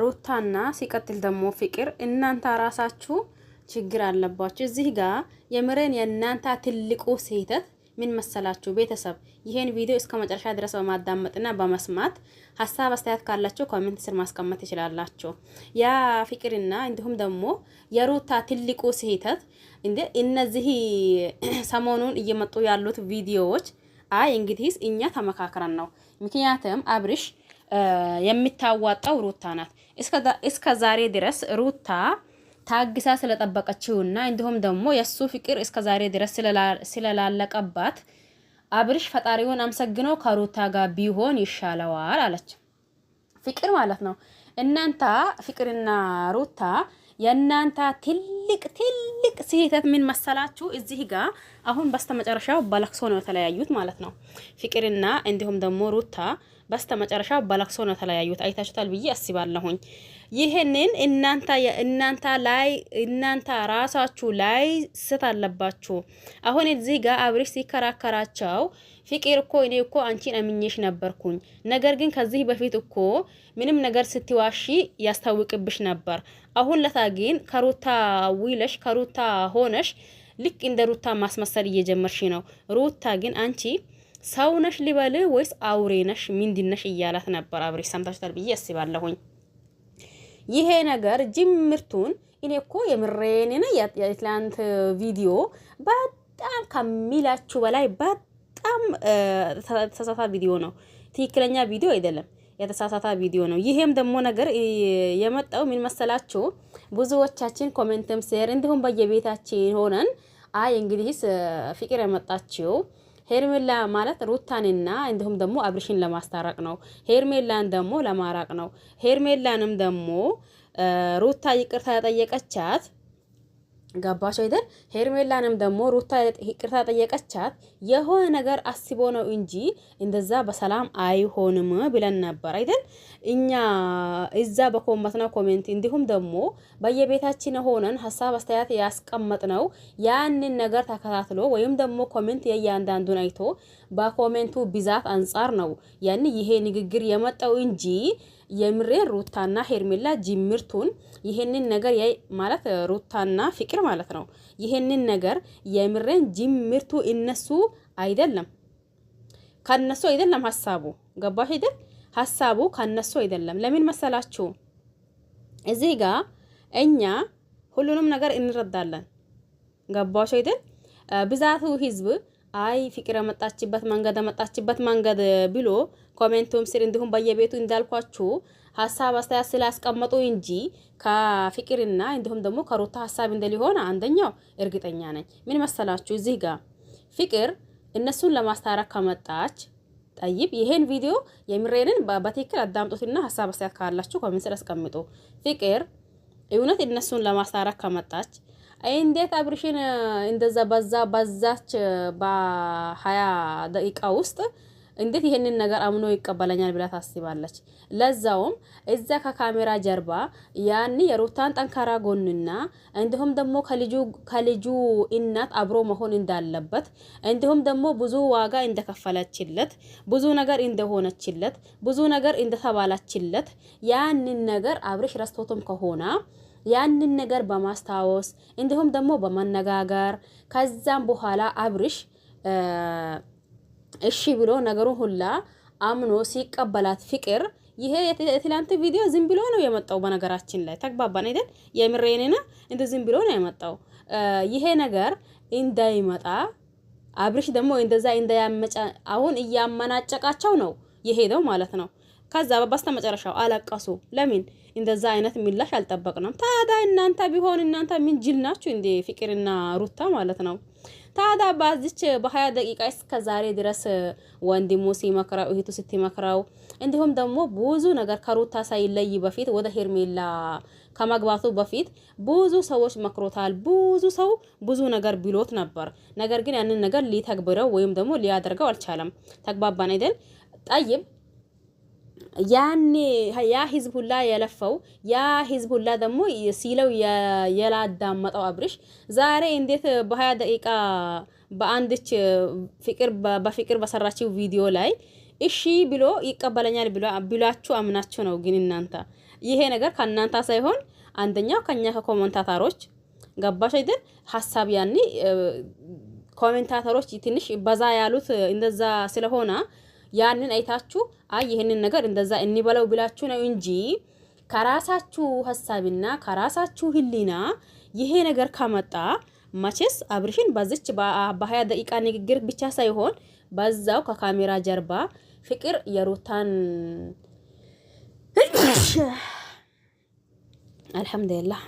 ሩታና ሲቀጥል ደግሞ ፍቅር፣ እናንተ ራሳችሁ ችግር አለባችሁ። እዚህ ጋር የምሬን የእናንተ ትልቁ ስህተት ምን መሰላችሁ? ቤተሰብ፣ ይሄን ቪዲዮ እስከ መጨረሻ ድረስ በማዳመጥና በመስማት ሀሳብ አስተያየት ካላችሁ comment ስር ማስቀመጥ ትችላላችሁ። ያ ፍቅርና እንዲሁም ደግሞ የሩታ ትልቁ ስህተት እንደ እነዚህ ሰሞኑን እየመጡ ያሉት ቪዲዮዎች፣ አይ እንግዲህ እኛ ተመካክረን ነው። ምክንያቱም አብርሽ የሚታዋጣው ሩታ ናት። እስከ ዛሬ ድረስ ሩታ ታግሳ ስለጠበቀችውና እንዲሁም ደግሞ የእሱ ፍቅር እስከ ዛሬ ድረስ ስለላለቀባት አብርሽ ፈጣሪውን አመሰግኖ ከሩታ ጋር ቢሆን ይሻለዋል አለች። ፍቅር ማለት ነው። እናንተ ፍቅርና ሩታ የእናንተ ትልቅ ትልቅ ስህተት ምን መሰላችሁ? እዚህ ጋር አሁን በስተመጨረሻው በለቅሶ ነው የተለያዩት ማለት ነው። ፍቅርና እንዲሁም ደግሞ ሩታ በስተመጨረሻው በለቅሶ ነው የተለያዩት። አይታችሁታል ብዬ አስባለሁኝ። ይህንን እናንተ ላይ እናንተ ራሳችሁ ላይ ስህተት አለባችሁ። አሁን እዚህ ጋር አብርሽ ሲከራከራቸው ፍቅር እኮ እኔ እኮ አንቺን አምኜሽ ነበርኩኝ፣ ነገር ግን ከዚህ በፊት እኮ ምንም ነገር ስትዋሺ ያስታውቅብሽ ነበር። አሁን ለታ ግን ከሩታ ውለሽ ከሩታ ሆነሽ ልክ እንደ ሩታ ማስመሰል እየጀመርሽ ነው። ሩታ ግን አንቺ ሰው ነሽ ሊበል ወይስ አውሬ ነሽ ምንድነሽ እያላት ነበር አብርሽ። ሰምታችኋል ብዬ አስባለሁኝ። ይሄ ነገር ጅምርቱን እኔ እኮ የምሬን የትላንት ቪዲዮ በጣም ከሚላችሁ በላይ በጣም የተሳሳተ ቪዲዮ ነው። ትክክለኛ ቪዲዮ አይደለም፣ የተሳሳተ ቪዲዮ ነው። ይሄም ደግሞ ነገር የመጣው ምን መሰላችሁ? ብዙዎቻችን comment ም share እንዲሁም በየቤታችን ሆነን አይ እንግዲህ ፍቅር የመጣችው ሄርሜላ ማለት ሩታንና እንዲሁም ደግሞ አብርሽን ለማስታረቅ ነው። ሄርሜላን ደግሞ ለማራቅ ነው። ሄርሜላንም ደግሞ ሩታ ይቅርታ ያጠየቀቻት ገባቸው አይደል? ሄርሜላንም ደግሞ ሩታ ይቅርታ ጠየቀቻት የሆነ ነገር አስቦ ነው እንጂ እንደዛ በሰላም አይሆንም ብለን ነበር አይደል? እኛ እዛ በኮመትና comment እንዲሁም ደግሞ በየቤታችን ሆነን ሀሳብ አስተያየት ያስቀመጥነው ያንን ነገር ተከታትሎ ወይም ደግሞ comment የእያንዳንዱን አይቶ በ comment ኡ ብዛት አንጻር ነው ያን ይሄ ንግግር የመጣው እንጂ የምሬን ሩታና ሄርሜላ ጅምርቱን ይሄንን ነገር ማለት ሩታና ፍቅር ማለት ነው። ይሄንን ነገር የምሬን ጅምርቱ እነሱ አይደለም፣ ከነሱ አይደለም ሀሳቡ። ገባሽ አይደል? ሀሳቡ ከነሱ አይደለም። ለምን መሰላችሁ? እዚህ ጋር እኛ ሁሉንም ነገር እንረዳለን። ገባሽ አይደል? ብዛቱ ህዝብ አይ ፍቅር የመጣችበት መንገድ የመጣችበት መንገድ ብሎ comment ኡም ስር እንዲሁም በየቤቱ እንዳልኳችሁ ሀሳብ አስተያየት ስላስቀመጡ እንጂ ከፍቅርና እንዲሁም ደግሞ ከሩታ ሀሳብ እንደሊሆን አንደኛው እርግጠኛ ነኝ። ምን መሰላችሁ? እዚህ ጋር ፍቅር እነሱን ለማስታረቅ ከመጣች፣ ጠይብ ይሄን ቪዲዮ የምሬንን በትክክል አዳምጡትና ሀሳብ አስተያየት ካላችሁ comment ስር አስቀምጡ። ፍቅር እውነት እነሱን ለማስታረቅ ከመጣች እንዴት አብርሽን እንደዛ በዛ በዛች በ20 ደቂቃ ውስጥ እንዴት ይሄንን ነገር አምኖ ይቀበለኛል ብላ ታስባለች? ለዛውም እዛ ከካሜራ ጀርባ ያን የሩታን ጠንካራ ጎንና እንዲሁም ደግሞ ከልጁ እናት አብሮ መሆን እንዳለበት፣ እንዲሁም ደግሞ ብዙ ዋጋ እንደከፈለችለት፣ ብዙ ነገር እንደሆነችለት፣ ብዙ ነገር እንደተባላችለት ያንን ነገር አብርሽ ረስቶትም ከሆነ ያንን ነገር በማስታወስ እንዲሁም ደግሞ በመነጋገር ከዛም በኋላ አብርሽ እሺ ብሎ ነገሩን ሁላ አምኖ ሲቀበላት ፍቅር ይሄ የትላንት ቪዲዮ ዝም ብሎ ነው የመጣው። በነገራችን ላይ ተግባባን አይደል? የምሬንና እንደ ዝም ብሎ ነው የመጣው። ይሄ ነገር እንዳይመጣ አብርሽ ደግሞ እንደዛ እንዳያመጫ አሁን እያመናጨቃቸው ነው የሄደው ማለት ነው። ከዛ በስተመጨረሻው አለቀሱ። ለምን እንደዛ አይነት ምላሽ አልጠበቅንም። ታዲያ እናንተ ቢሆን እናንተ ምን ጅል ናችሁ እንዴ? ፍቅርና ሩታ ማለት ነው። ታዲያ ባዚች በ20 ደቂቃ እስከ ዛሬ ድረስ ወንድሙ ሲመክረው፣ እህቱ ስትመክረው፣ እንዲሁም ደግሞ ብዙ ነገር ከሩታ ሳይለይ በፊት ወደ ሄርሜላ ከመግባቱ በፊት ብዙ ሰዎች መክሮታል። ብዙ ሰው ብዙ ነገር ብሎት ነበር። ነገር ግን ያንን ነገር ሊተግብረው ወይም ደግሞ ሊያደርገው አልቻለም። ተግባባን አይደል? ጠይብ ያኔ ያ ህዝብ ሁላ የለፈው፣ ያ ህዝብ ሁላ ደግሞ ሲለው የላዳመጠው አብርሽ ዛሬ እንዴት በ20 ደቂቃ በአንድች ፍቅር በፍቅር በሰራችው ቪዲዮ ላይ እሺ ብሎ ይቀበለኛል ብላችሁ አምናችሁ ነው። ግን እናንተ ይሄ ነገር ከእናንተ ሳይሆን አንደኛው ከኛ ከ commentator ኦች ገባሽ አይደል? ሀሳብ ያኔ commentator ኦች ትንሽ በዛ ያሉት እንደዛ ስለሆነ ያንን አይታችሁ አይ ይህንን ነገር እንደዛ እንበለው ብላችሁ ነው እንጂ ከራሳችሁ ሀሳብና ከራሳችሁ ህሊና ይሄ ነገር ከመጣ መቼስ አብርሽን በዚች በ20 ደቂቃ ንግግር ብቻ ሳይሆን በዛው ከካሜራ ጀርባ ፍቅር የሩታን አልሐምዱሊላህ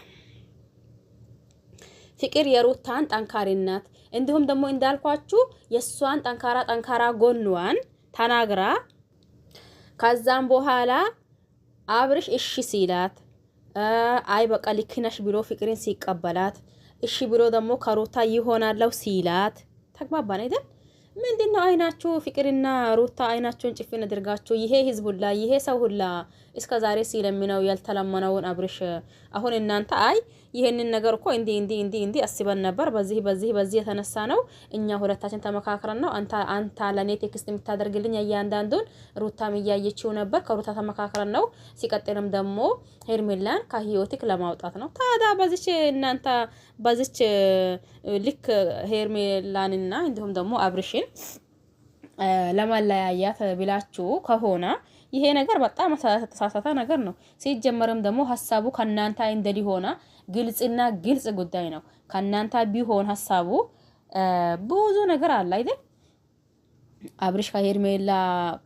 ፍቅር የሩታን ጠንካሪነት እንዲሁም ደግሞ እንዳልኳችሁ የእሷን ጠንካራ ጠንካራ ጎንዋን ተናግራ ከዛም በኋላ አብርሽ እሺ ሲላት አይ በቃ ልክ ነሽ ብሎ ፍቅርን ሲቀበላት እሺ ብሎ ደግሞ ከሩታ ይሆናለው ሲላት ተግባባን አይደል? ምንድነው አይናችሁ ፍቅርና ሩታ አይናችሁን ጭፍን አድርጋችሁ ይሄ ህዝብ ሁላ ይሄ ሰው ሁላ እስከ ዛሬ ሲለምነው ያልተለመነውን አብርሽ አሁን እናንተ አይ ይሄንን ነገር እኮ እንዲህ እንዲህ እንዲህ እንዲህ አስበን ነበር፣ በዚህ በዚህ በዚህ የተነሳ ነው እኛ ሁለታችን ተመካክረን ነው አንተ ለኔ text የምታደርግልኝ እያንዳንዱን ሩታም እያየችው ነበር፣ ከሩታ ተመካክረን ነው። ሲቀጥልም ደግሞ ሄርሜላን ከህይወትክ ለማውጣት ነው። ታዲያ በዚች እናንተ በዚች ልክ ሄርሜላንና እንዲሁም ደግሞ አብርሽን ለመለያያት ብላችሁ ከሆነ ይሄ ነገር በጣም ተሳሳተ ነገር ነው። ሲጀመርም ደግሞ ሀሳቡ ከእናንተ እንደሊሆነ ግልጽና ግልጽ ጉዳይ ነው። ከእናንተ ቢሆን ሀሳቡ ብዙ ነገር አለ አይደል? አብርሽ ከሄርሜላ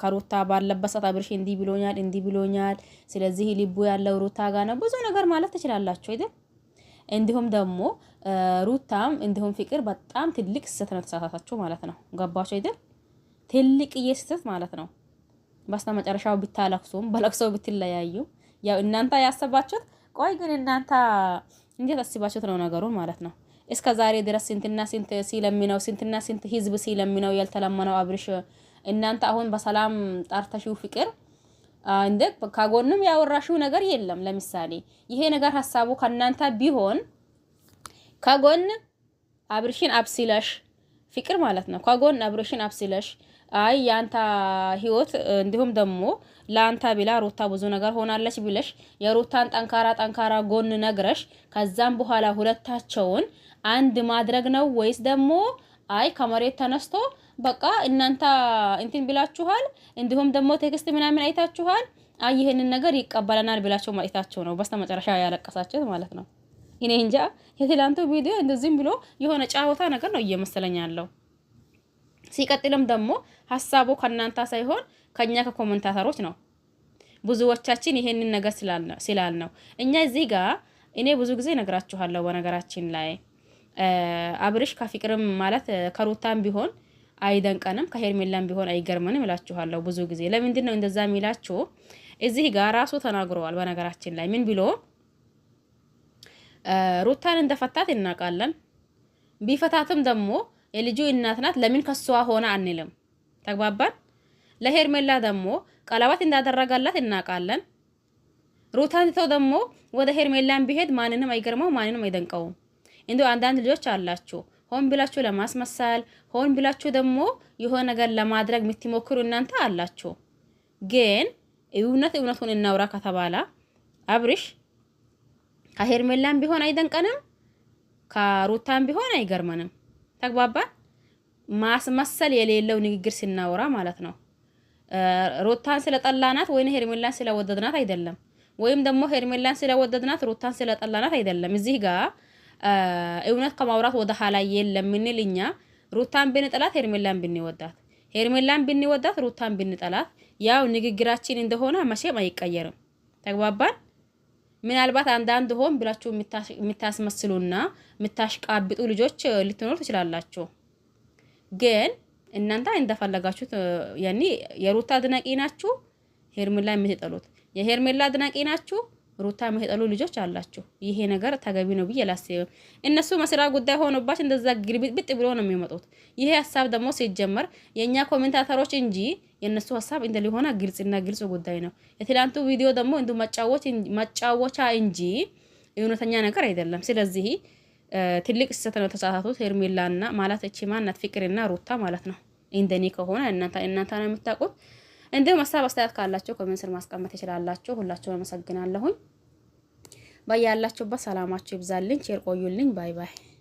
ከሩታ ባለበት ሰዓት አብርሽ እንዲህ ብሎኛል፣ እንዲህ ብሎኛል፣ ስለዚህ ልቡ ያለው ሩታ ጋር ነው፣ ብዙ ነገር ማለት ትችላላችሁ አይደል? እንዲሁም ደግሞ ሩታም እንዲሁም ፍቅር በጣም ትልቅ ስህተት ነው ተሳሳታችሁ ማለት ነው። ገባችሁ አይደል? ትልቅ ስህተት ማለት ነው። በስተ መጨረሻው ብታለቅሱም በለቅሶ ብትለያዩ ያው እናንተ ያሰባችሁት። ቆይ ግን እናንተ እንዴት አስባችሁት ነው ነገሩን ማለት ነው? እስከ ዛሬ ድረስ ስንትና ስንት ሲለምነው ስንትና ስንት ህዝብ ሲለምነው ያልተለመነው አብርሽ እናንተ አሁን በሰላም ጠርተሽው ፍቅር እንደ ከጎንም ያወራሽው ነገር የለም። ለምሳሌ ይሄ ነገር ሀሳቡ ከእናንተ ቢሆን ከጎን አብርሽን አብሲለሽ ፍቅር ማለት ነው። ከጎን አብርሽን አብሲለሽ አይ ያንተ ህይወት እንዲሁም ደግሞ ለአንተ ብላ ሩታ ብዙ ነገር ሆናለች ብለሽ የሩታን ጠንካራ ጠንካራ ጎን ነግረሽ ከዛም በኋላ ሁለታቸውን አንድ ማድረግ ነው ወይስ ደግሞ አይ ከመሬት ተነስቶ በቃ እናንተ እንትን ብላችኋል፣ እንዲሁም ደግሞ text ምናምን አይታችኋል፣ አይ ይህንን ነገር ይቀበለናል ብላችሁ ማየታችሁ ነው በስተመጨረሻ ያለቀሳችሁት ማለት ነው። እኔ እንጃ የትላንቱ ቪዲዮ እንደዚህም ብሎ የሆነ ጫወታ ነገር ነው እየመሰለኝ ያለው። ሲቀጥልም ደግሞ ሀሳቡ ከእናንተ ሳይሆን ከኛ ከ commentator ኦች ነው። ብዙዎቻችን ይሄንን ነገር ስላል ነው እኛ እዚህ ጋር እኔ ብዙ ጊዜ ነግራችኋለሁ። በነገራችን ላይ አብርሽ ከፍቅርም ማለት ከሩታም ቢሆን አይደንቀንም ከሄርሜላም ቢሆን አይገርመንም እላችኋለሁ። ብዙ ጊዜ ለምንድን ነው እንደዛ የሚላችሁ? እዚህ ጋር ራሱ ተናግረዋል። በነገራችን ላይ ምን ብሎ ሩታን እንደፈታት እናውቃለን። ቢፈታትም ደግሞ የልጁ እናት ናት። ለምን ከሷ ሆነ አንልም። ተግባባን። ለሄርሜላ ደግሞ ቀለበት እንዳደረጋላት እናውቃለን። ሩታን ትተው ደግሞ ወደ ሄርሜላን ቢሄድ ማንንም አይገርመው፣ ማንንም አይደንቀውም። እንዲሁ አንዳንድ ልጆች አላችሁ ሆን ብላችሁ ለማስመሰል ሆን ብላችሁ ደግሞ የሆነ ነገር ለማድረግ የምትሞክሩ እናንተ አላችሁ። ግን እውነት እውነቱን እናውራ ከተባለ አብርሽ ከሄርሜላን ቢሆን አይደንቀንም፣ ከሩታን ቢሆን አይገርመንም። ተግባባን። ማስመሰል የሌለው ንግግር ስናወራ ማለት ነው። ሩታን ስለጠላናት ወይም ሄርሜላን ስለወደድናት አይደለም። ወይም ደግሞ ሄርሜላን ስለወደድናት ሩታን ስለጠላናት አይደለም። እዚህ ጋር እውነት ከማውራት ወደ ኋላ የለም ምንል እኛ ሩታን ብንጠላት ሄርሜላን ብንወዳት፣ ሄርሜላን ብንወዳት ሩታን ብንጠላት ያው ንግግራችን እንደሆነ መቼም አይቀየርም። ተግባባን። ምናልባት አንዳንድ ሆን ብላችሁ የምታስመስሉና የምታሽቃብጡ ልጆች ልትኖሩ ትችላላችሁ። ግን እናንተ እንደፈለጋችሁት ያኔ የሩታ አድናቂ ናችሁ፣ ሄርሜላ የምትጠሉት የሄርሜላ አድናቂ ናችሁ፣ ሩታ የምትጠሉ ልጆች አላችሁ። ይሄ ነገር ተገቢ ነው ብዬ አላስብም። እነሱ መስራ ጉዳይ ሆኖባቸው እንደዛ ግልብጥ ብሎ ነው የሚመጡት። ይሄ ሀሳብ ደግሞ ሲጀመር የእኛ commentator ኦች እንጂ የእነሱ ሀሳብ እንደሊሆነ ግልጽና ግልጽ ጉዳይ ነው። የትላንቱ ቪዲዮ ደግሞ እንዱ መጫወቻ እንጂ እውነተኛ ነገር አይደለም። ስለዚህ ትልቅ ስህተት ነው ተሳሳቱት። ሄርሜላና ማለት እቺ ማናት ፍቅርና ሩታ ማለት ነው። እንደኔ ከሆነ እናንተ ነው የምታውቁት። እንዲሁም ሀሳብ አስተያየት ካላችሁ comment ስር ማስቀመጥ ትችላላችሁ። ሁላችሁም አመሰግናለሁኝ። በያላችሁበት ሰላማችሁ ይብዛልኝ። ቸር ቆዩልኝ። Bye bye።